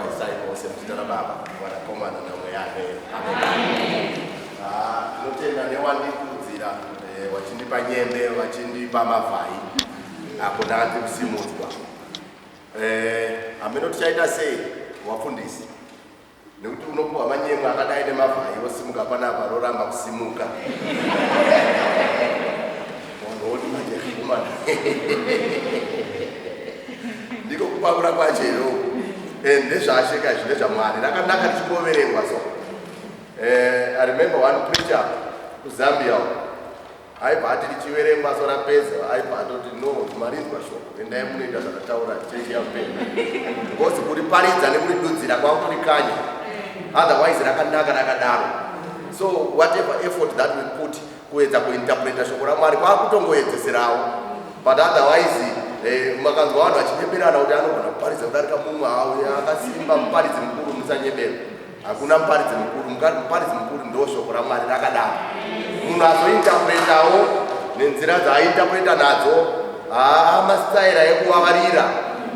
Ndinokukwazisai mose muzita raBaba, Mwanakomana naMweya Amene. Amen. Ah, tinotenda newandikurudzira eh, wachindipa nyembe vachindipa mavhai apo ndakati kusimudzwa. Eh, hameno tichaita sei wafundisi nekuti unopuwa manyemwe akadai nemavhai wosimuka panapa roramba kusimuka wanhu woti manje kumana ndiko kupakura kwacho here uku eh, ndezvaasheka izvi ndezvamwari rakanaka richingoverengwa so eh, i remember one preacher kuzambia Aibva ati richiverengwa so rapedza aibva atoti no marinzwa shoko endai munoita zvakataura chechi yapera because kuriparidza nekuridudzira kwakutorikanya otherwise rakanaka rakadaro so whatever effort that we put kuedza kuinterpreta shoko ramwari kwakutongoedzeserawo but otherwise eh, makanzwa vanhu vachinyeberana kuti anogona kuparidza kudarika mumwe auya akasimba muparidzi mukuru musanyebera Hakuna muparidzi mukuru, muparidzi mukuru ndo shoko raMwari rakadaro. Munhu azointerpretawo nenzira dzaainterpreta nadzo, haa masitaira ekuvavarira,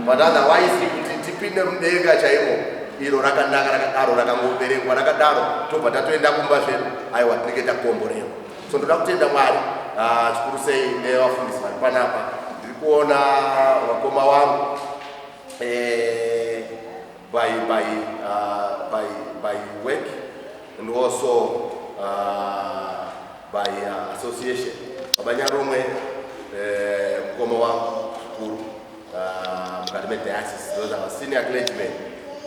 but otherwise kuti tipinde mudenga chaimo iro rakanaka rakadaro rakangoverengwa rakadaro tobva tatoenda kumba zvedu, aiwa tinenge takomborerwa. So ndoda kutenda Mwari ah, zvikuru sei nevafundisi vari panapa. Ndiri kuona vakoma wangu eh, by by uh, by by work and also uh, by uh, association baba nyarumwe eh, mukoma wangu zvikuru uh, mukati mediocese those are senior clergymen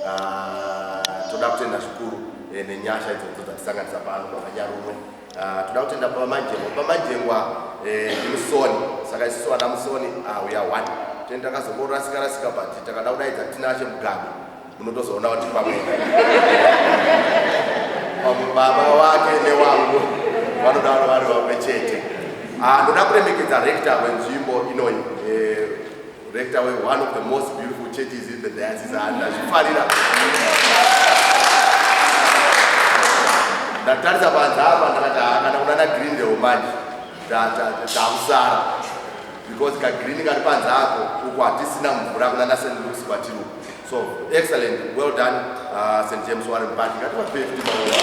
uh, toda kutenda zvikuru eh, nenyasha idzodzo dzatisanganisa pano baba nyarumwe Ah, toda kutenda baba Manjengwa. Baba Manjengwa eh, ndiMusoni, saka isusu vana Musoni ah, we are one. Tene takazongorasika rasika but takada kudaidza Tinashe Mugabe, munotozoona kuti pamwe pamwe baba wake newangu vanodaro vari vamwe chete. Ah, ndoda kuremekedza rector wenzvimbo inoyi eh, Rector we one of the most beautiful churches in the diocese and ndazvifarira. Ndatarisa panze apa ndakati ah, kana kunana Greendale manje takusara because kagreen kari panze ako uko hatisina mvura kunana St Luke's kwatiri uko. So excellent, well done uh, St James Warren Park. Ngativape futi maoko.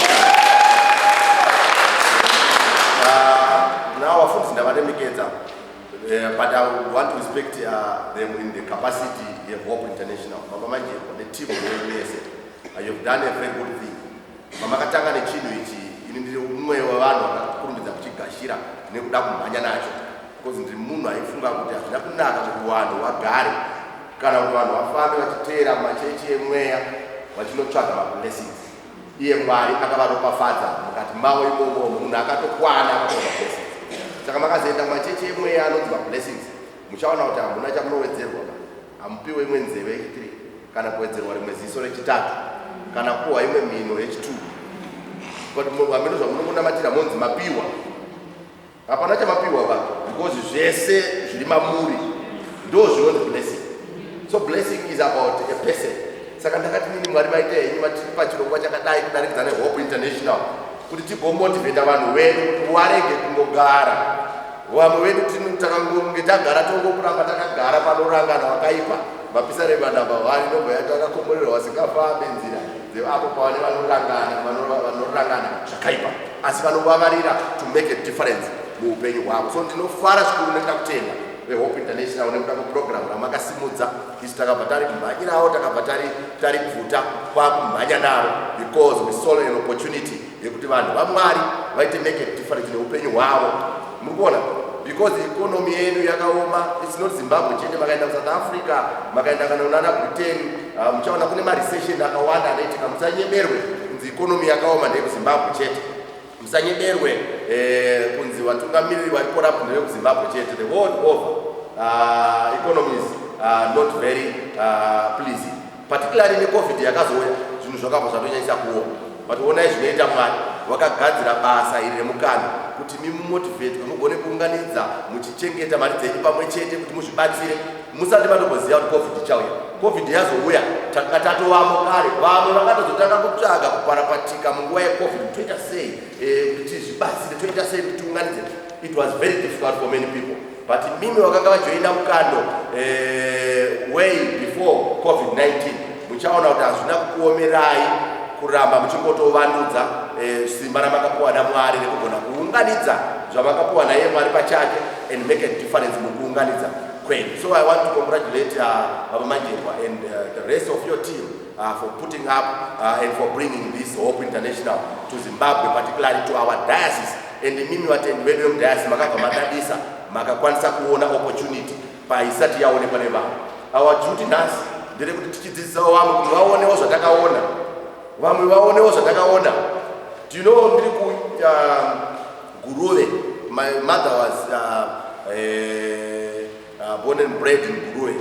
Uh, now vafundisi ndavaremekedza Uh, but I would want to respect uh, them in the capacity yeHope International. Baba Manjekwa neteam yenyu yese. Uh, you've done a very good thing. Pamakatanga nechinhu ichi, ini ndiri umwe wevanhu vakakurumbidza kuchigashira nekuda kumhanya nacho because ndiri munhu aifunga kuti hazvina kunaka kuti vanhu vagare kana kuti vanhu vafambe vachiteera machechi emweya vachinotsvaga mablessings. Iye Mwari akavaropafadza mukati mavo imomo munhu akatokwana akatoa mablessings. Saka makazoenda kumachechi emweya anonzi mablessings muchaona kuti hamuna chamunowedzerwa ba. Hamupiwe imwe nzeve yechitiri kana kuwedzerwa rimwe ziso rechitatu kana kupiwa imwe mhino yechitwo. But hameno zvamunongonamatira monzi mapiwa. Hapana chamapiwa ba because zvese zviri mamuri ndo zvinonzi blessing. So blessing is about a person. Saka ndakati nini Mwari maita henyu matipa chirongwa chakadai kudarikidza neHope International kuti tigomotivheta vanhu vedu kuti warege kungogara. Vamwe vedu takangonge tagara tongokuramba takagara panorangana wakaipa mapisarema namba 1 inobva yati akakomborerwa vasingafambe nzira dzeapo pavane vanorangana vanorangana zvakaipa asi vanovavarira to make a difference muupenyu hwavo so ndinofara zvikuru nekuda kutenda vehope international nekuda kweprogram ramakasimudza isu takabva tari kumhanyirawo takabva tari tari bvuta kwakumhanya naro because we saw an opportunity yekuti vanhu vamwari vaite make a difference neupenyu hwavo muri kuona because economy yedu yakaoma its not zimbabwe chete makaenda kusouth africa makaenda kana unana britain ah, muchaona kune marecession akawanda anoitika musanyeberwe kunzi economy yakaoma ndeyekuzimbabwe chete musanyeberwe eh, kunzi vatungamiriri vari corrupt ndevekuzimbabwe chete the world over uh, economies are not very uh, pleasing Particularly neCovid yakazouya zvinhu zvakabva zvatonyanyisa kuoma but onai zvinoita Mwari vakagadzira basa iri remukana kuti mi mumotivetwe mugone kuunganidza muchichengeta mari dzenyu pamwe chete kuti muzvibatsire musati matomboziva kuti covid ichauya covid yazouya tanga tatovamo kare vamwe vakatozotanga kutsvaga kuparapatika munguva yecovid toita sei eh, kuti tizvibatsire toita sei kuti tiunganidze it was very difficult for many people but mimi vakanga vajoina mukando eh, way before covid-19 Muchaona kuti hazvina kukuomerai kuramba muchingotovandudza simba ramakapiwa naMwari rekugona kuunganidza zvamakapiwa naiye Mwari pachake and make a difference mukuunganidza kwenyu. So I want to congratulate Baba Manjengwa and the rest of your team for putting up and for bringing this Hope International to Zimbabwe, particularly to our diocese. And imimi vatendi vedu vemudiocese makabva madadisa, makakwanisa kuona opportunity paisati yaonekwa nevanhu. Our duty nhasi nderekuti tichidzidzisawo vamwe kuti vaonewo zvatakaona, vamwe vaonewo zvatakaona. Do you know, ndiri ku Guruve, my mother was born and bred in Guruve,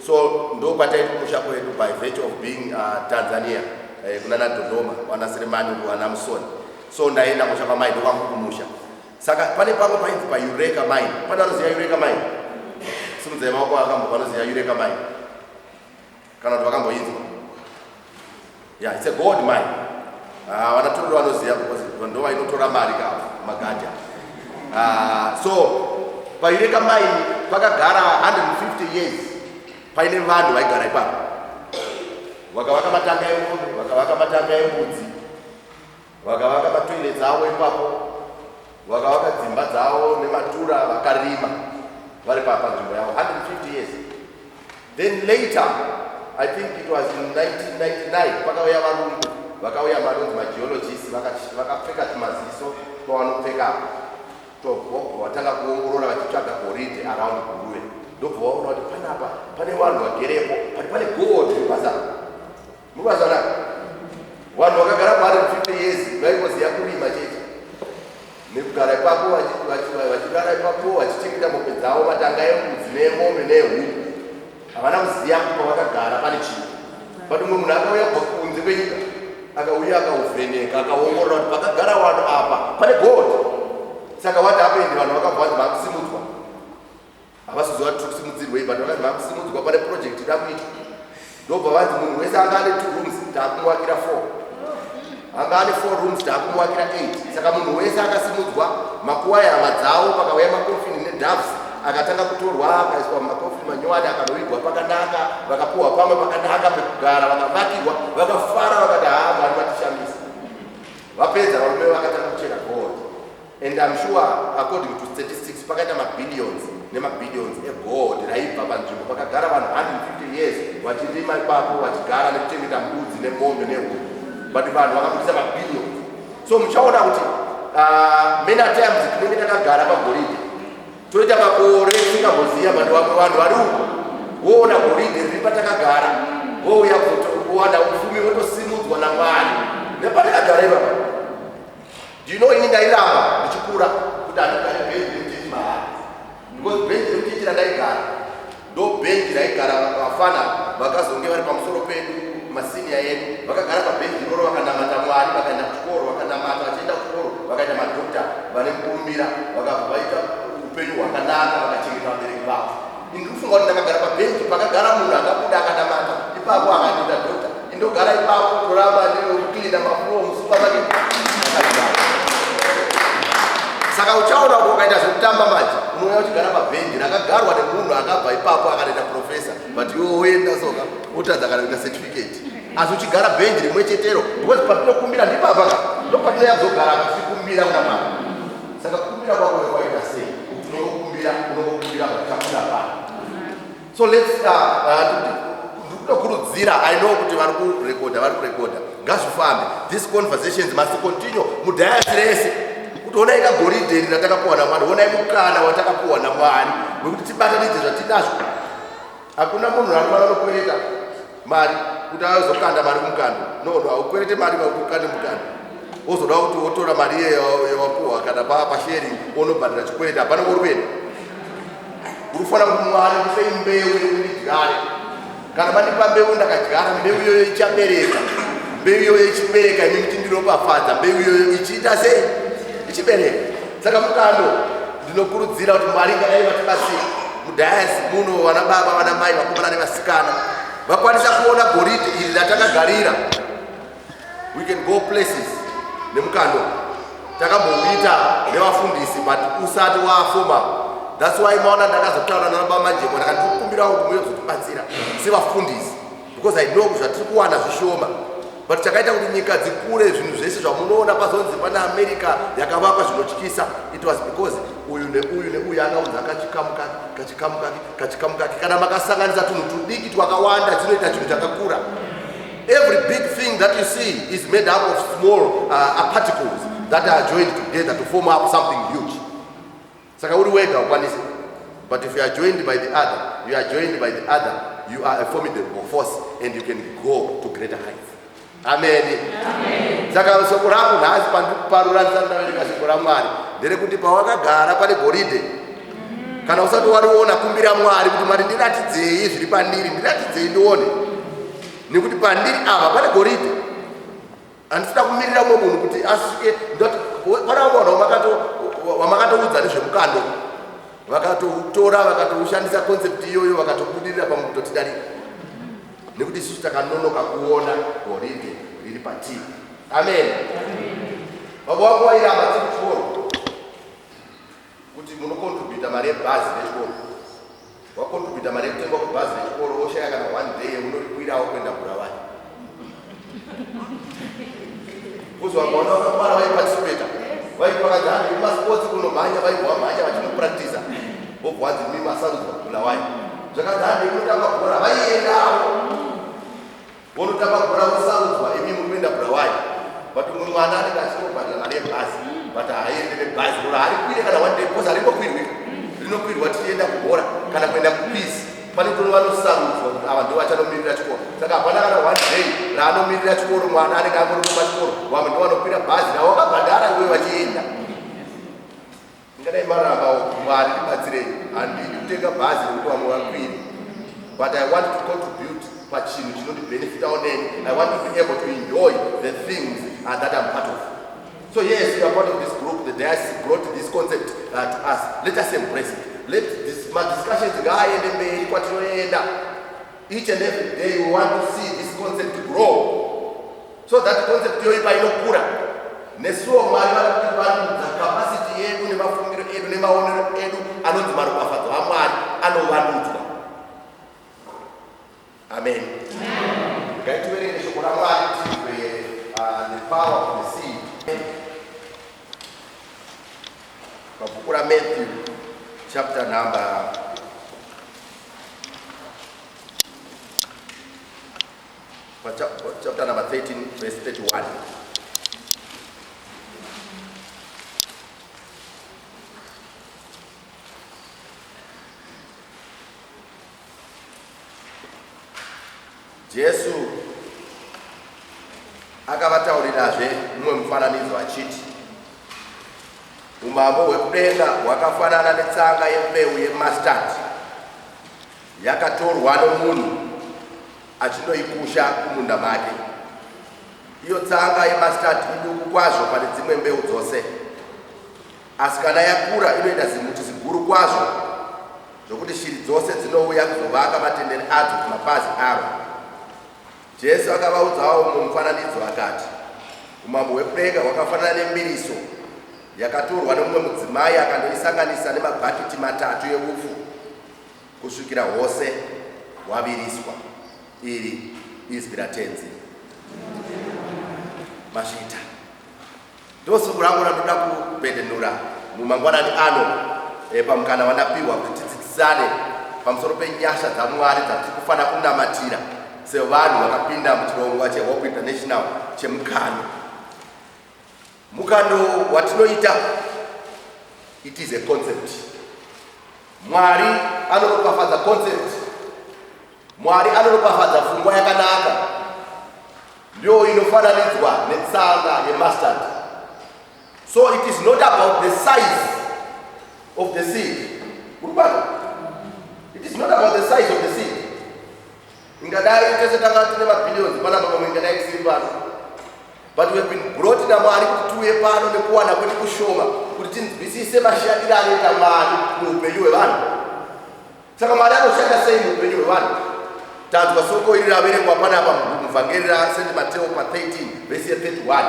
so ndo kwataiti kumusha kwedu by virtue of being Tanzania, kunana Dodoma, wana Seremani, wana Musoni. So ndaenda musha kwamai, ndokwangu kumusha. Saka pane pamwe painzi paEureka Mine. Pane vanoziva Eureka Mine? Simudzai maoko akambo vanoziva Eureka Mine kana kuti vakamboinzwa. Yeah, it's a gold mine. Vanatorero vanoziva because ndo vainotora mari kavo magadha. So paEureka Mine pakagara 150 years paine vanhu vaigara ipapo, vakavaka matanga emombe, vakavaka matanga embudzi, vakavaka matoilets avo ipapo, vakavaka dzimba dzavo nematura, vakarima vari panzvimbo yavo 150 years. Then later, I think it was in 1999, pakauya varungu, vakauya vanonzi mageologists, vakapfeka tumaziso twavanopfeka, tobva vatanga kuongorora vachitsvaga goridhe around Guruve. Ndobva vaona kuti panapa pane vanhu vagerepo, pati pane gold ripazana murivazana. Vanhu vakagara pa150 years vaingoziva kurima chete nekugara ipapo, vachirara ipapo, vachichengeta mombe dzavo, matanga embudzi neemombe neehuku. Havana kuziva kuti pavakagara pane chii. But umwe munhu akauya kubva kunze kwenyika, akauya, akauvheneka, akaongorora kuti pakagara vanhu apa pane gold. Saka what happened? Vanhu vakabva vanzi vakusimudzwa. Havasiziva kuti tiri kusimudzirwei, but vakanzi vakusimudzwa, pane project ida kuitwa. Ndobva vanzi munhu wese anga ane two rooms taakumuwakira four, anga ane four rooms taakumuwakira eight. Saka munhu wese akasimudzwa, makuva ehama dzavo, pakauya makofini nedoves, akatanga kutorwa, akaiswa mumakofini manyowani, akanovigwa pakanaka, vakapuhwa pamwe pakanaka pekugara, vakavakirwa, vakafara, vakati, "Haa, Mwari vatishamisa." Vapedza, varume vakatanga kuchera gold, and I'm sure according to statistics pakaita mabillions nemabillions egold raibva panzvimbo pakagara vanhu 150 years vachirima ipapo, vachigara nekuchengeta mbudzi nemombe nehuku, but vanhu vakabudisa mabillions. So muchaona kuti many a times tinenge takagara pagoridhe, toita makore tisingamboziva, but vamwe vanhu vari uku voona goridhe riri patakagara, vouya kuzotowana upfumi, votosimudzwa naMwari nepatakagara ipapa. Do you know, ini ndairamba ndichikura kuti handigare bhenji remuchechi mahara, because bhenji remuchechi randaigara ndo bhenji raigara vafana vakazonge vari pamusoro pedu, masenior edu. Vakagara pabhenji iroro, vakanamata Mwari, vakaenda kuchikoro, vakanamata vachienda kuchikoro, vakaita madhokta vane mukurumbira, vakabva vaita upenyu hwakanaka, vakachengeta vabereki vavo. Ini ndikufunga kuti ndakagara pabhenji pakagara munhu akabuda akanamata ipapo akandoita dhokta, indogara ipapo, toramba ndinoklina mafloor musupermarket. Saka uchaona kuti ukaita zvekutamba manje, unouya uchigara pabhenji rakagarwa nemunhu akabva ipapo akanoita professor, but iwe woenda soka wotadza kana kuita certificate, asi uchigara bhenji rimwe chetero, because patinokumbira ndipapa ka, ndo patinonyadzogara tichikumbira kuna Mwari. Saka kukumbira kwako kwaita sei? Kuti unongokumbira, unongokumbira, but chabuda pano. So let's ndikutokurudzira, I know kuti vari kurekodha, vari kurekodha, ngazvifambe. These conversations must continue mudiocese rese, kuti onai kagoridheri ratakapuwa naMwari, onai mukana watakapuwa naMwari wekuti tibatanidze zvatinazvo. Hakuna munhu anofanira nokwereta mari kuti azokanda mari mukando. No, haukwerete mari kuti ukande mukando, wozoda kuti wotora mari iye yawapuwa kana pasharing wonobhadhara chikwereti. Hapana kuri kuenda. Uri kufanira kuti, "Mwari, ndipei mbeu yekuti ndidyare. Kana mandipa mbeu, ndakadyara, mbeu iyoyo ichabereka. Mbeu iyoyo ichibereka, imi muchindiropafadza, mbeu iyoyo ichiita sei? Ichibereka." Saka mukando, ndinokurudzira kuti Mwari ngadai vatibatsira mudiocese muno, vana baba, vana mai, vakomana nevasikana vakwanisa kuona goridhe iri ratakagarira. We can go places nemukando. Takambouita nevafundisi, but usati waformal. That's why maona ndakazotaura nababa Manjeko, ndakati ndikukumbirawo kuti muuye kuzotibatsira sevafundisi. Because I know zvatiri kuwana zvishoma. But chakaita kuti nyika dzikure zvinhu zvese zvamunoona pazonzi pana America yakavakwa zvinotyisa, it was because uyu neuyu neuyu akaunza kachikamu kake, kachikamu kake, kachikamu kake. Kana makasanganisa tunhu tudiki twakawanda dzinoita chinhu chakakura. Every big thing that you see is made up of small particles that are joined together to form up something huge. Saka uri wega ukwanise. But if you are joined by the other, you are joined by the other, you are a formidable force and you can go to greater heights. Amen. Amen. Saka soko rangu nhasi pandikuparura ndisati ndaverenga shoko raMwari nderekuti pawakagara pane goridhe. Kana usati wariona kumbira Mwari kuti Mwari ndiratidzei zviri pandiri, ndiratidzei ndione. Nekuti pandiri apa pane goridhe. Handisida kumirira mumwe munhu kuti asvike ndoti pana vamwe vanhu vamakatoudza nezvemukando vakatoutora vakatoushandisa concept iyoyo vakatobudirira pamwe kutotidarika nekuti isusu takanonoka kuona goridhe riri patiri. Amen. Baba wako wairamba tiri kuchikoro kuti munocontributa mari yebhazi rechikoro wacontributa mari yekutengwa kwebhazi rechikoro woshaya kana one day unorikwirawo kuenda Bulawayo kuzi vakaona vakangwara vaiparticipata vaiti vakanzi handi kumasports kunomhanya vaibva vamhanya vachinopractisa vobva vanzi mi masarudzwa Bulawayo zvakanzi handi kunotamba bhora vaiendawo Vonotamba bhora vosarudzwa imi muri kuenda Bulawayo but umwe mwana anenge achitobhadhara mari yebhazi but haaende nebhazi or haarikwire kana one day because haringokwirwi rinokwirwa tichienda kubhora kana kuenda kupeace pane kuno vanosarudzwa kuti ava ndo vachanomirira chikoro saka hapana kana one day raanomirira chikoro mwana anenge angori kumba chikoro vamwe ndo vanokwira bhazi ravo vakabhadhara iwe vachienda Ndingadai maramba Mwari ndibatsirei handidi kutenga bhazi rekuti vamwe vakwire but I want to contribute pachinhu chinondibenefitawo neni. I want to be able to enjoy the things that I'm part of. So yes, you are part of this group. The diocese brought this concept to us. Let us embrace it. Let this, my discussions ngaaende mberi kwatinoenda. Each and every day we want to see this concept grow. So that concept iyoyi painokura nesuwo Mwari vari kutivandudza capacity yedu nemafungiro edu nemaonero edu anonzi maropafadzo aMwari anovandudzwa. Amen. Ngaitiverenge shoko raMwari tizwe the power of the seed. Pabhuku raMatthew chapter number chapter number 13 verse 31. Jesu akavataurirazve mumwe mufananidzo achiti, Umambo hwekudenga hwakafanana netsanga yembeu yemustard yakatorwa nomunhu achinoikusha kumunda make. Iyo tsanga yemustard iduku kwazvo pane dzimwe mbeu dzose, asi kana yakura inoita zimuti ziguru kwazvo zvokuti shiri dzose dzinouya kuzovaka matendere adzo kumapazi aro. Jesu akavaudzawo mumwe mufananidzo akati, Umambo hwekudenga hwakafanana nembiriso yakatorwa nomumwe mudzimai akandoisanganisa nemabhakiti matatu eupfu kusvikira hwose hwaviriswa. Iri izwi raTenzi. Mazviita. Ndosoko rangu randoda kupendenura mumangwanani ano e, pamukana wandapiwa kuti tidzidzisane pamusoro penyasha dzaMwari dzatiri kufanira kunamatira sevanhu vakapinda muchirongwa cheHope International chemukano. Mukando watinoita it is a concept. Mwari anoropafadza concept. Mwari anoropafadza pfungwa yakanaka. Ndiyo inofananidzwa netsanga yemustard. So it is not about the size of the seed. Urikubata? It is not about the size of the seed. Ingadai tese tanga tine mabillions panapa pamwe ingadai tisiri pano. But we have been brought naMwari kuti tiuye pano nekuwana kwedu kushoma kuti tinzwisise mashandiro anoita Mwari muupenyu hwevanhu. Saka Mwari anoshanda sei muupenyu hwevanhu? Tanzwa soko iri raverengwa panapa muvhangeri raSt Mateo pa 13 vhesi ye 31.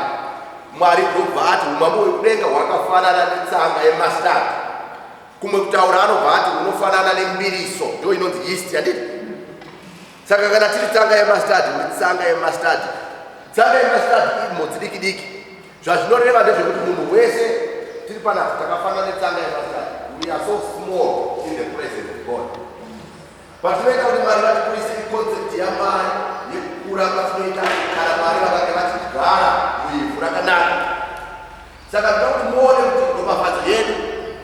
Mwari ndobva ati umambo hwekudenga hwakafanana netsanga yemustard. Kumwe kutaura anobva ati unofanana nembiriso, ndiyo inonzi yeast, handiti? Saka kana tiri tsanga yemustard, uri tsanga yemustard. Tsanga yemustard imhodzi diki diki. Zvazvinoreva ndezvekuti munhu wese tiri panapa takafanana netsanga yemustard. We are so small in the presence of God. Patinoita kuti Mwari vatikurise iconcept yaMwari yekukura kwatinoita kana Mwari vakange vatidyara muivhu rakanaka. Saka ndinoda kuti muone kuti ropafadzo yedu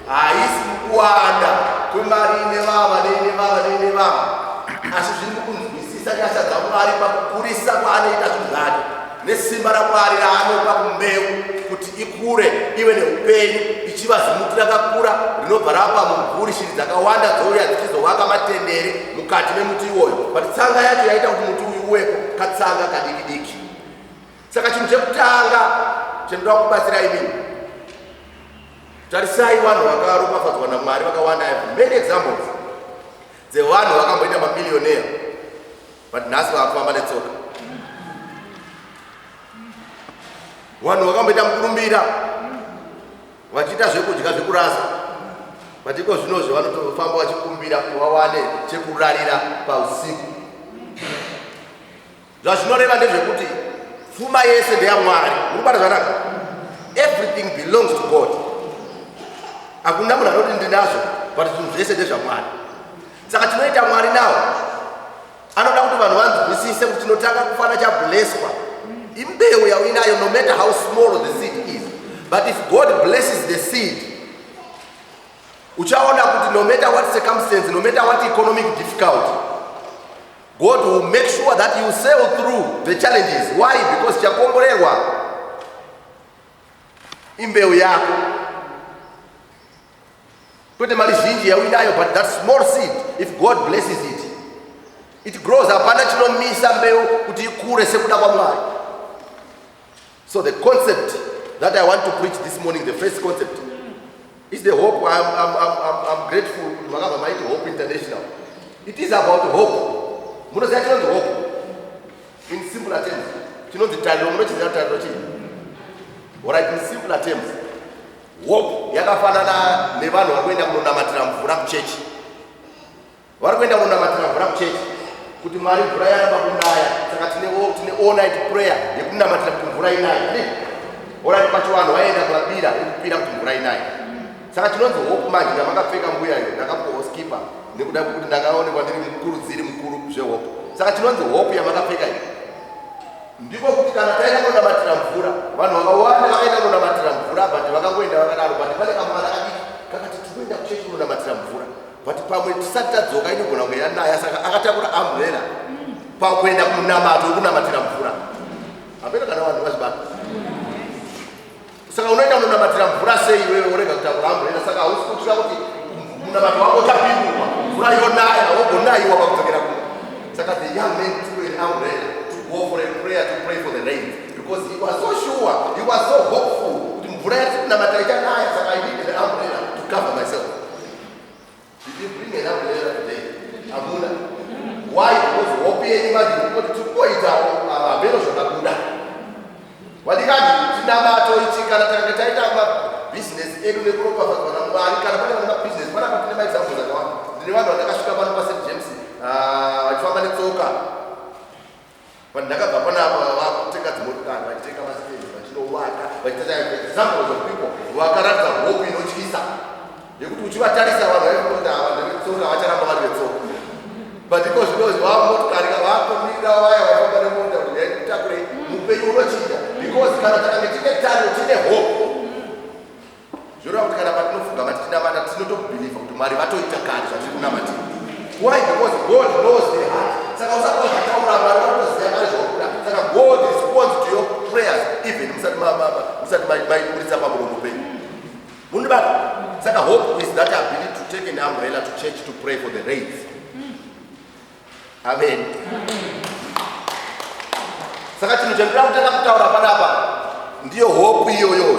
haisi mukuwanda kwemari ine vava neine vava neine vava, asi zviri mukunzwisisa nyasha dzaMwari pakukurisa kwaanoita zvinhu zvake nesimba raMwari raanopa kumbeu kuti ikure ive neupenyu ichiva zimuti rakakura rinobva rapa mumvuri shiri dzakawanda dzouya dzichizovaka matendere mukati memuti iwoyo, but tsanga yacho yaita kuti muti uyu uwepo katsanga kadiki diki. Saka chinhu chekutanga chendinoda kubatsira imini, tarisai vanhu vakaropafadzwa naMwari vakawanda. I have many examples dzevanhu vakamboita mamillionaire, but nhasi vakufamba netsoka. Vanhu vakamboita mukurumbira vachiita zvekudya zvekurasa, but iko zvinozvo vanotofamba vachikumbira kuti vawane chekurarira pausiku. Zvazvinoreva ndezvekuti pfuma yese ndeyaMwari. Murikubata zvakanaka? Everything belongs to God. Hakuna munhu anoti ndinazvo, but zvinhu zvese ndezvaMwari. Saka tinoita Mwari nawo anoda kuti vanhu vanzwisise kuti tinotanga kufana chablesswa imbeu yauinayo, no matter how small the seed is. But if God blesses the seed, uchaona kuti no matter what circumstance, no matter what economic difficulty, God will make sure that you sail through the challenges. Why? Because chakomborerwa imbeu yako, kwete mari zhinji yauinayo, but that small seed, if God blesses it, it grows. Hapana chinomisa mbeu kuti ikure sekuda kwaMwari. So the concept that I want to preach this morning, the first concept, is the hope. I'm grateful kuti makabva maiti Hope International. It is about hope. Munoziva chinonzi hope in simpler terms? Chinonzi tariro, munochiziva tariro chii? Alright, in simpler terms, hope yakafanana nevanhu vari kuenda kunonamatira mvura kuchechi. Vari kuenda kunonamatira mvura kuchechi kuti Mwari, mvura yaramba kunaya, saka tine all night prayer yekunamatira kuti mvura inaye. Alright, pachivanhu vaenda kumabira ekupira kuti mvura inaye. Saka chinonzi hope manje yamakapfeka mbuya iyo, ndakapuwa skipa nekuda kwekuti ndakaonekwa ndiri mukurudziri mukuru zvehope. Saka chinonzi hope yamakapfeka iyi ndiko kuti kana taenda kunonamatira mvura, vanhu vakawanda vakaenda kunonamatira mvura, but vakangoenda vakadaro. But pane kamwana kadiki kakati, "Tikuenda kuchechi kunonamatira mvura, but pamwe tisati tadzoka inogona kunge yanaya." Saka akatakura umbrella pakuenda kumunamato wekunamatira mvura. Hapena kana vanhu vazvibata. Saka unoenda kunonamatira mvura sei iwewe urega kutakura umbrella? Saka hausi kutya kuti munamato wako uchapindurwa, mvura yonaya, wogonayiwa pakudzokera kuno? Saka the young man took an umbrella to go for a prayer, to pray for the rain, because he was so sure, he was so hopeful kuti mvura yatiri kunamata ichanaya, saka I need an umbrella to cover myself. Did you bring an umbrella today? Hamuna. Why? Because hope yenyu manje kuti tikuita hameno zvakabuda. Vadikani, chinamato ichi, kana takange taita mabhizinesi edu nekuropafadzwa naMwari, kana pane vane mabhizinesi panapa, tine maexamples akawanda. Ndine vanhu vandakasvika pano paSt James vachifamba netsoka. Vandakabva panapa vakutenga dzimotokari, vachitenga mastendi, vachinovaka, vachiita. Examples of people vakaratidza hope inotyisa yekuti uchivatarisa vanhu vaifunga kuti ava ndevetsoka, vacharamba vari vetsoka, but iko zvinozi vamotokari, vakumirira vaya vaifamba nemota kuti yaitakurei. Mupenyu unochinja because kana takange tine tariro, tine hope, zvoreva kuti kana patinofugama tichinamata, tinotobhilivha kuti Mwari vatoita kare zvatiri kunamatira. Why? Because God knows the heart. Saka usati wazvitaura, Mwari vanotoziva kare zvawakuda. Saka God responds to your prayers even musati maiburitsa pamuromo penyu. Mundibata? Saka hope is that ability to take an umbrella to church to pray for the rains. Amen. Saka chinhu chandinoda kutanga kutaura panapa ndiyo hope iyoyoyo,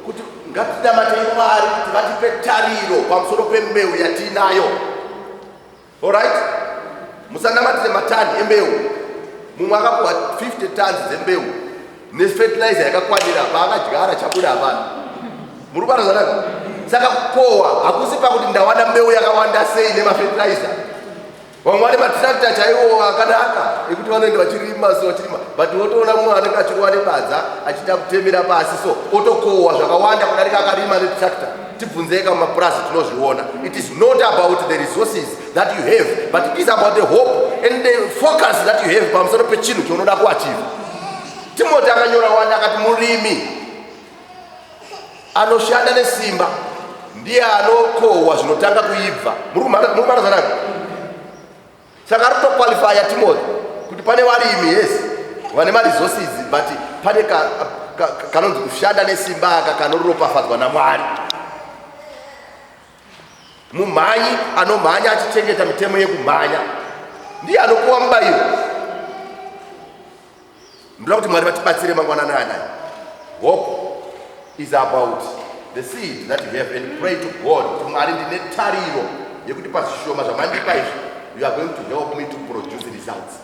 kuti ngatinamatei Mwari kuti vatipe tariro pamusoro pembeu yatiinayo. Alright, musanamatire matani embeu. Mumwe akapuwa 50 tons dzembeu nefertilizer yakakwanira, paakadyara chabuda hapana. Muri kubata zvakanaka? Saka kukohwa hakusi pakuti ndawana mbeu yakawanda sei nemafertilizer. Vamwe vane matractor chaiwo akanaka ekuti vanoenda vachirima so vachirima, but wotoona mumwe anenge achirova nebadza achiita kutemera pasi so otokohwa zvakawanda kudarika akarima netractor. Tibvunzeka mumapurazi tinozviona. It is not about the resources that you have, but it is about the hope and the focus that you have pamusoro pechinhu chaunoda kuachieve. Timoti akanyora wani akati murimi anoshanda nesimba ndiye anokohwa zvinotanga kuibva. Muri kumhara zvanaka. Saka ari kutoqualifya Timothy kuti pane varimi, yes, vane maresources, but pane kanonzi kushanda nesimba aka kanoropafadzwa naMwari. Mumhanyi anomhanya achichengeta mitemo yekumhanya ndiye anopuwa mubayiro. Ndoda kuti Mwari vatibatsire mangwanani anaya. Hope is about the seed that you have, and pray to God kuti Mwari, ndine tariro yekuti pazvishoma zvamandipa izvi, you are going to help me to produce results.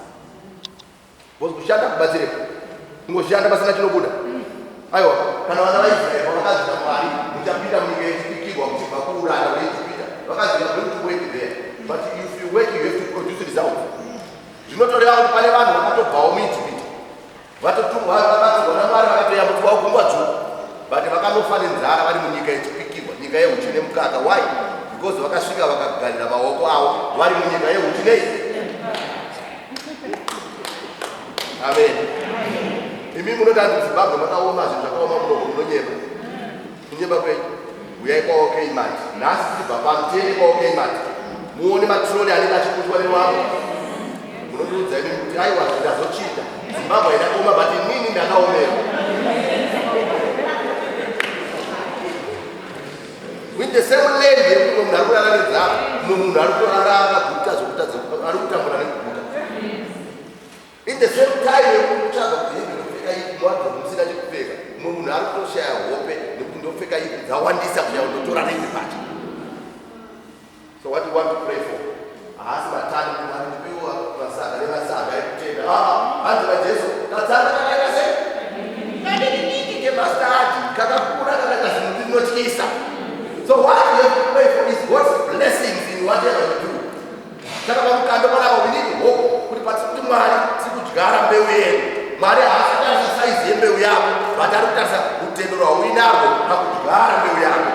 Because kushanda kubatsire kungoshanda pasina chinobuda. Aiwa, kana vana vaIsraeri vakazi naMwari, muchapinda munyika yechipikirwa muchibva kuuranda weIjipita, vakazi you are going to work there, but if you work, you have to produce results. Zvinotoreva kuti pane vanhu vakatobvawo muIjipita, vatotumwa, vabatsirwa naMwari, vakatoyambutswawo Gungwa Dzvuku, but vakanofa nenzara vari munyika yechipikirwa, nyika yehuchi nemukaka. Why? Because vakasvika vakagarira maoko avo vari munyika yehuchi nei. Amen. Imi munoti hanzi Zimbabwe makaoma, zvinhu zvakaoma munoko, munonyeba. Kunyeba kwenyu. Uyai kwaOK Mart nhasi, tichibva pano tiende kwaOK Mart, muone matroli anenge achipushwa nevamwe. Munondiudza imi kuti aiwa, ndazochinja, Zimbabwe haina kuoma, but inini ndakaomerwa. With the same land yekuti mumwe munhu ari kurara nenzara, mumwe munhu ari kurara akaguta zvokuta, ari kutambura nekuguta. In the same time yekuti kutsvaga kuti hembe ndopfeka ipi, muwardrobe musina chekupfeka, mumwe munhu ari kutoshaya hope nekuti ndopfeka ipi, dzawandisa, kushaya ndotora ripi pacho. So what you want to pray for haasi matani, kuti Mwari ndipewo masaga nemasaga ekutenda. Aa, hanzi naJesu katsanga kakaita sei kadikidiki kemustard kakakura kakaita zimuti rinotyisa. So what you have to pray for is God's blessings in whatever you do. Saka pamukando panapa we need hope kuti patiri kuti Mwari, tiri kudyara mbeu yedu, Mwari haasi kutarisa saizi yembeu yako, but ari kutarisa rutendo rwauinarwo pakudyara mbeu yako.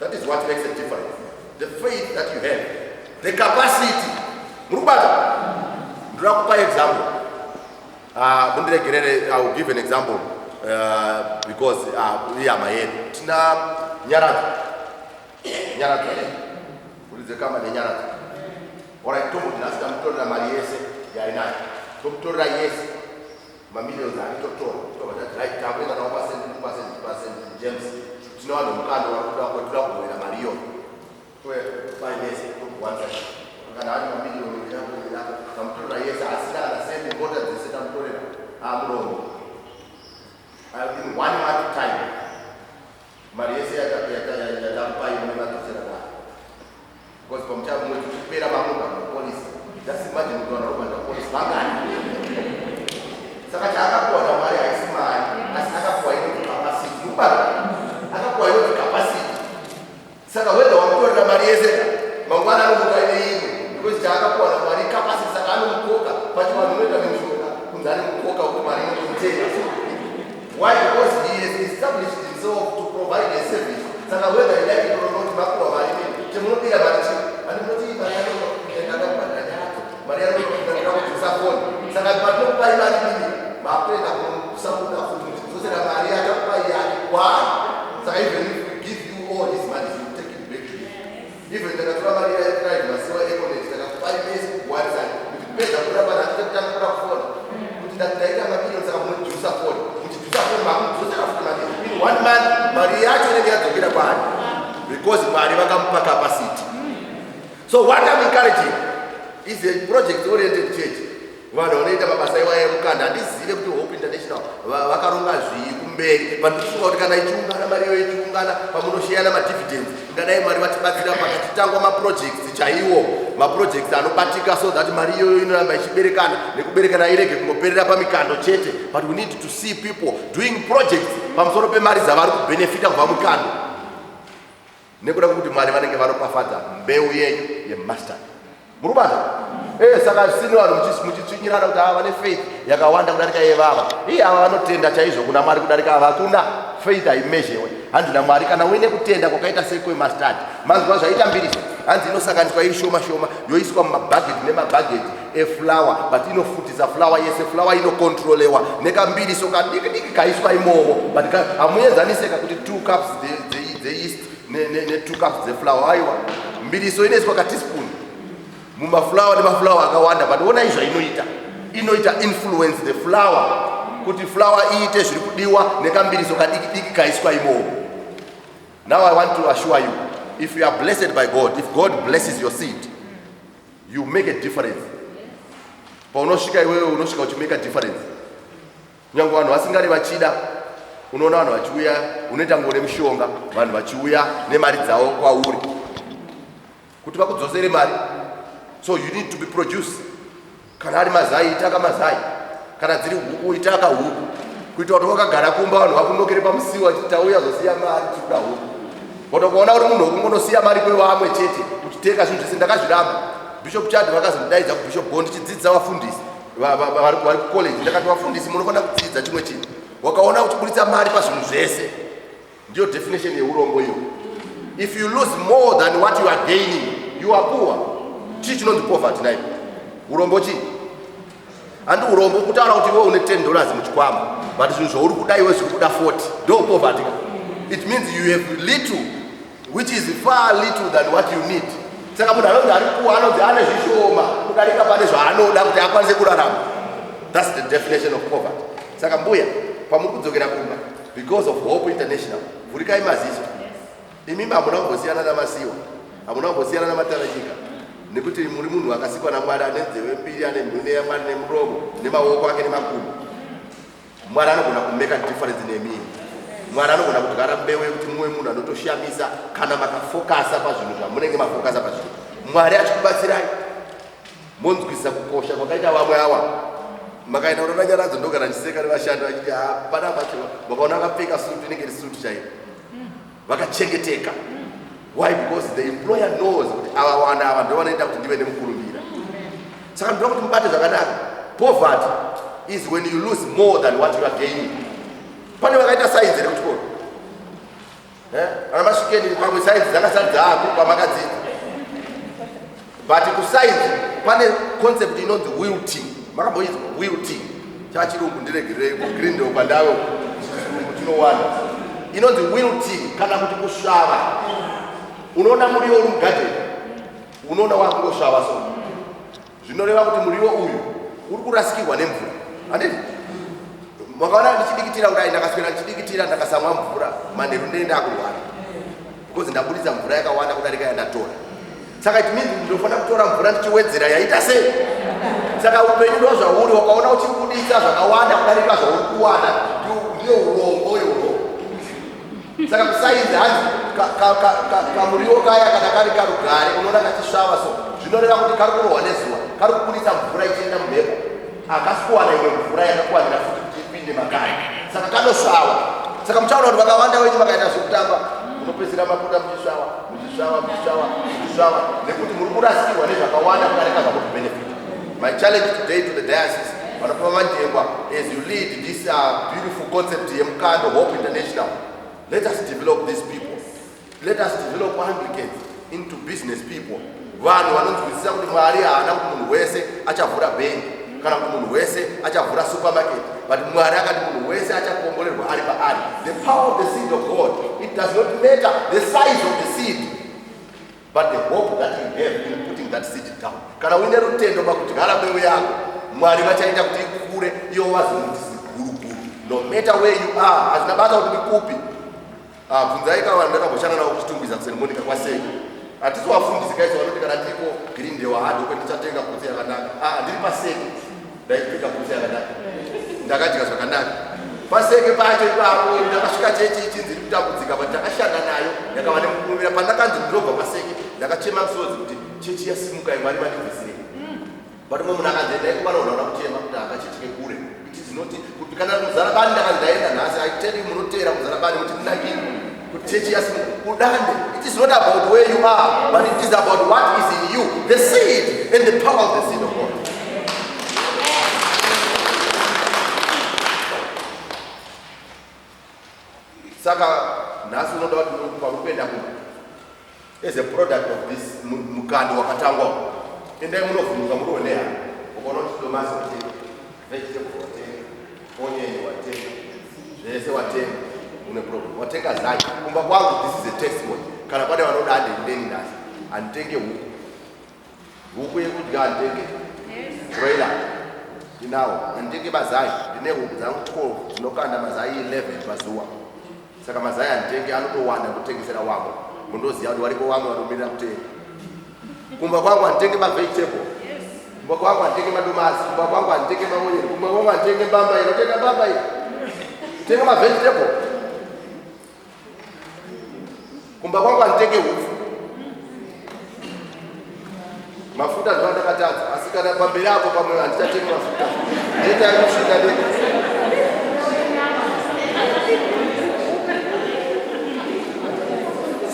That is what makes a difference, the faith that you have, the capacity. Muri kubata? Ndoda kupa example. Mundiregerere, I will give an example because ihama yedu. Tina Nyaradzo. Nyaradzo uridze kamba neNyaradzo. Alright, tomboti nhasi tamutorera mari yese yainayo, tomutorera yese, mamillions ake totora, tobva tati right, takuenda nawo paSt James. Tine vanhu mukando vari kuda toda kugovera mari iyoyo, topai mese, tokuwanza. Kana ari mamiliyoni yakuenda, tamutorera yese, asina kana sendi, mota dzese tamutorera, amurongo. In one month time mari yese yatamupai munevadzosera kwayo, because pamuchava mwedzi uchipera mamubhadhara policy. Just imagine kuti vanhu varikubhadhara policy vangani. Saka chaakapuwa naMwari haisi mari, asi akapuwa inoti capacity. Mukubata, akapuwa inoti capacity. Saka whether wamutorera mari yese, mangwana anomuka ine imwe, because chaakapuwa naMwari capacity. Saka anomukoka pachivanhu, unoita nemushonga kunzi ane mukoka kuti mari inomutenga. Why? Because he has established himself to provide a service. Saka whether you like it or not, mapuwa mari nini, chemunobira mari chii? Ani munoti mari yanondada kubhadhara Nyaradzo, mari yanondada kudzosa foni. Saka patinokupai mari nini, makuenda kusabuda futi muchidzosera mari yatakupai yake. Why? Saka even if we give you all his money, you take it back to you. Even takatora mari yaDrive Masiwa Econet, takakupai mese kuguwarisani kuti kupedza kuda pana kutanga kuda kufona kuti ndaita mamiliyoni. Saka munojusa foni, muchijusa foni makudzosera futi mari. In one month mari yacho inenge yadzokera kwaari, because Mwari vakamupa capacity. So what I'm encouraging is a project oriented church, vanhu vanoita mabasa iwaya emukanda. Handizive kuti Hope International vakaronga zvii kumberi, but ndikufunga kuti kana ichiungana mari iyoyo, ichiungana pamunosheyana madividends, ingadai Mwari vatibatsira pakachitangwa maprojects chaiwo, maprojects anobatika, so that mari iyoyo inoramba ichiberekana nekuberekana, irege kungoperera pamikando chete. But we need to see people doing projects pamusoro pemari dzavari kubhenefita kubva mukando. Nekuda kwekuti Mwari vanenge varopafadza mbeu yenyu yemustard. Muri kubata? Eh, saka sini vanhu muchitsvinyirana kuti ava vane faith yakawanda kudarika yevava. Iye ava vanotenda chaizvo kuna Mwari kudarika ava. Hakuna faith haimezhewe. Hanzi naMwari kana uine kutenda kwakaita sekwemustard. Manzwa zvaita mbiriso. Hanzi inosanganiswa iri shoma shoma yoiswa mumabhageti nemabhageti eflour but inofutisa flour yese. Flour inokontrolewa nekambiriso kadiki diki kaiswa imomo. But hamuenzaniseka kuti 2 cups dzeyeast ne2 cups dzeflour. Aiwa, mbiriso inoiswa kateaspoon mumaflour nemaflour akawanda, but onai zvainoita. Inoita influence the flour kuti flour iite zviri kudiwa nekambiriso kadiki diki kaiswa imomo. Now I want to assure you, if you are blessed by God, if God blesses your seed, you make a difference. Paunosvika iwewe unosvika uchimake a difference. Nyange vanhu vasingari vachida, unoona vanhu vachiuya, unoita ngone mishonga, vanhu vachiuya nemari dzavo kwauri kuti vakudzosere mari. So you need to be produce. Kana ari mazai, itaka mazai. Kana dziri huku, itaka huku, kuita kuti wakagara kumba vanhu vakunokere pamusiwo vachiti tauya zosiya mari, tikuda huku. But ukaona uri munhu wekungonosiya mari kwevamwe chete uchiteka zvinhu zvese, ndakazviramba. Bishop Chad vakazondidaidza kuBishop Bond tichidzidzisa vafundisi vari kucollege. Ndakati, vafundisi munofanira kudzidza chimwe chinhu. Wakaona uchiburitsa mari pazvinhu zvese, ndiyo definition yeurombo iyo. If you lose more than what you are gaining, you are poor. Chii chinonzi poverty nai? Urombo chii? Handi urombo kutaura kuti iwe une $10 muchikwama, but zvinhu zvauri kuda iwe zviri kuda 40? Ndo poverty. It means you have little which is far little than what you need. Saka munhu anonzi ari poor anonzi ane zvishoma kudarika pane zvaanoda kuti akwanise kurarama. That's the definition of poverty. Saka mbuya, pamuri kudzokera kumba because of Hope International, vhurikai maziso. Imimi hamuna kumbosiyana naMasiwa, hamuna kumbosiyana naMataranyika, nekuti muri munhu akasikwa naMwari, ane nzeve mbiri, ane mhune yaMwari, nemuromo, nemaoko ake, nemakumbo. Mwari anogona kumake difference nemini. Mwari anogona kudyara mbeu yekuti muve munhu anotoshamisa kana makafokasa pazvinhu zvamunenge mafokasa pazvinhu. Mwari achikubatsirai monzwisa kukosha kwakaita vamwe ava. Makaenda kunoona Nyaradzo, ndogara ndichiseka nevashandi vachiti hapana pacho. Vakaona vakapfeka sutu inenge iri sutu chaiyo, vakachengeteka. Why? Because the employer knows kuti ava wana ava ndo vanoita kuti ndive nemukurumbira. Saka ndoda kuti mubate zvakanaka. Poverty is when you lose more than what you are gaining. Pane vakaita sainzi here kuchikoro? Ana Masvikeni, pamwe sainzi dzakasati dzaako pamakadzidza, but kusainzi pane concept inonzi wilting. Makamboizwa wilting? Chachirungu, ndiregerei. KuGreendale kwandave chirungu chinowana. Inonzi wilting kana kuti kusvava. Unoona muriwo uri mugadheni, unoona wakungosvava, so zvinoreva kuti muriwo uyu uri kurasikirwa nemvura, handiti? Makaona ndichidikitira kudai, ndakaswera ndichidikitira, ndakasamwa mvura, manheru ndee ndakurwara because ndabudisa mvura yakawanda kudarika yandatora. Saka it means ndinofanira kutora mvura ndichiwedzera yaita sei. Saka upenyu ndo zvauri. Wakaona uchibudisa zvakawanda kudarika zvauri kuwana, ndiyo urombo iurombo. Saka kusainzi hanzi kamuriwo kaya kana kari karugare, unoona kachisvava, so zvinoreva kuti kari kurohwa nezuva, kari kubudisa mvura ichienda mumhepo, hakasi kuwana imwe mvura yakakwanira futi kuti ipinde makare, saka kanosvava. Saka muchaona kuti vakawanda wenyu vakaita zvekutamba, munopedzisira mabuda muchisvava, muchisvava, muchisvava, muchisvava, nekuti muri kurasikirwa nezvakawanda kudarika zvamuri kubenefita. My challenge today to the diocese, vanopa Manjengwa, as you lead this beautiful concept yemukando Hope International, let us develop these people. Let us develop Anglicans into business people, vanhu vanonzwisisa kuti Mwari haana kuti munhu wese achavhura bhengi kana kuti munhu wese achavhura supermarket, but Mwari akati munhu wese achakomborerwa ari paari. The power of the seed of God, it does not matter the size of the seed, but the hope that you have in putting that seed down. Kana uine rutendo pakudyara mbeu yako, Mwari vachaita kuti ikure, iyo vazomuti ziguruguru. No matter where you are, hazvina basa kuti kupi. Ah, bvunzai ka vanhu ndakamboshanda navo kuChitungwiza, kuSt Monica kwasei. Hatisi vafundisi kaisi vanoti kana ndiko Greendale hadokwe ndichatenga bhutsu yakanaka. Ah, ndiri paSeke ndaipfeka bhutsu yakanaka, ndakadya zvakanaka paSeke pacho ipapo. Ndakasvika chechi ichinzi iri kutambudzika, but ndakashanda nayo yakava nemukurumbira. Pandakanzi ndinobva paSeke, ndakachema musodzi kuti chechi yasimuka, Mwari vandibvisirei. But umwe munhu akanzi endai kumanoona kuchema kuti akachechike kure. It is not kuti kana Muzarabani ndakanzi ndaenda nhasi. I tell you, munoteera Muzarabani muti ndinakiri kuti Chechi yasimuka kudande. It is not about where you are, but it is about what is in you, the seed and the power of the seed of God. Saka nhasi unoda kuti pamuri kuenda kumba as a product of this mukando wakatangwa, endai munovhunduka muri nehama, ukaona kuti domasi watenga, vegetable watenga, onion watenga, zvese watenga, une problem. Watenga zai kumba kwangu. This is a testimony. Kana pane vanoda handendeni nhasi, handitenge huku, huku yekudya handitenge, broiler ndinawo. Handitenge mazai, ndine huku dzangu 12 dzinokanda mazai 11 pazuva. Saka mazai handitenge, anotowanda kutengesera wamwe. Mundoziva kuti variko vamwe vanomirira kutenga. Kumba kwangu handitenge mavegetable, kumba kwangu handitenge madomasi, kumba kwangu handitenge maonyeni, kumba kwangu handitenge mbambaira. Tenga mbambaira, tenga mavegetable. Kumba kwangu handitenge hupfu, mafuta ndo andakatadza, asi kana pamberi apo pamwe handichatengi mafuta, ndete arikusvika ndega.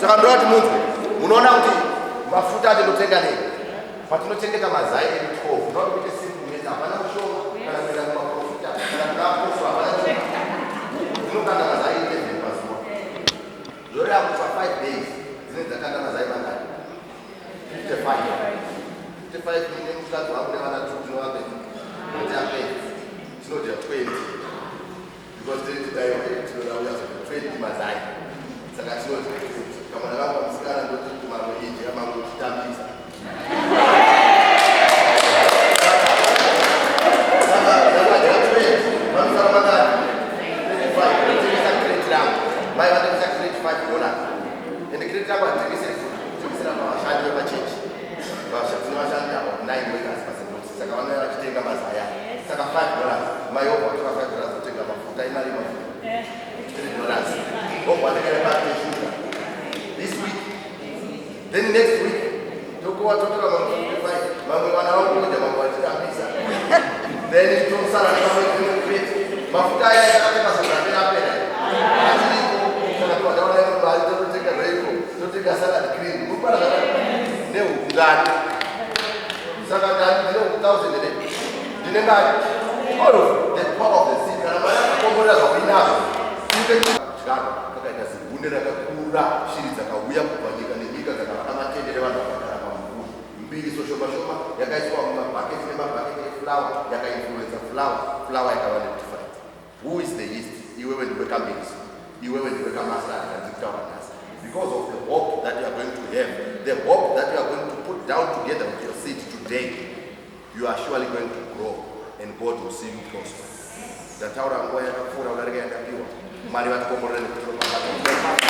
Saka ndoda kuti munzwe, munoona kuti mafuta atinotenga nei patinochengeta mazai edu 12. Ndoda kuti simple method, hapana mushonga kana kuenda kumaprofita kana kuna apostle, hapana chii. Dzinokanda mazai 11 pazuva, zvoreva kuti pa 5 days dzinenge dzakanda mazai mangani? 55. 55. Mine mukadzi wangu nevana 2 tinovapedza kuti apedza tinodya 20, because tiri tinoda kunyatsoda 20 mazai. Saka tinodya 20. Kamwana kangu kamusikana ndoti mamwe idya, mamwe uchitambisa. Saka ndakadya 20, vanosara mangani? 25. Ndotengesa crate rangu, mai vatengesa crate $5, ende crate rangu handitengeseri, kutengesera pavashandi vepachechi. Tine vashandi about 9 workers paSt. Saka vanouya vachitenga mazai aya. Saka $5, mai obva vatora $5 kutenga mafuta. Imari mafuta $3, obva atenga nepaki yeshuga this week. Then next week tokuva totora mamwe 55, mamwe vana vangu mamwe vachitambisa, then tosara nemamwe rimwe crate. Mafuta aya yakatenga zogapera apera achiriko. Saka tiwataona imwe mari, tototenga Royco, totenga salad cream, murikwana zvakati nehuku ngani. Saka ndani ndine huku 1000 ne ndine ngani? All of the power of the seed. Kana mari akakomborera zvakuinazvo dyaro kakaita zibune rakakura, shiri dzakauya kubva nyika nenyika dzakavaka matende nevanhu vakagara pamukuru. Mbiriso shoma shoma yakaiswa mumabhaketi nemabhaketi eflour yakainfluensa flour, flour yakava nedifference. Who is the yeast? Iwewe ndiwe kambiriso, iwewe ndiwe kamustard kandiri kutaura nhasi. Because of the hope that you are going to have, the hope that you are going to put down together with your seed today, you are surely going to grow and God will see you prosper. Ndataura nguva yakapfuura kudarika yandapiwa. Mwari vatikomborere nekutiropafadza.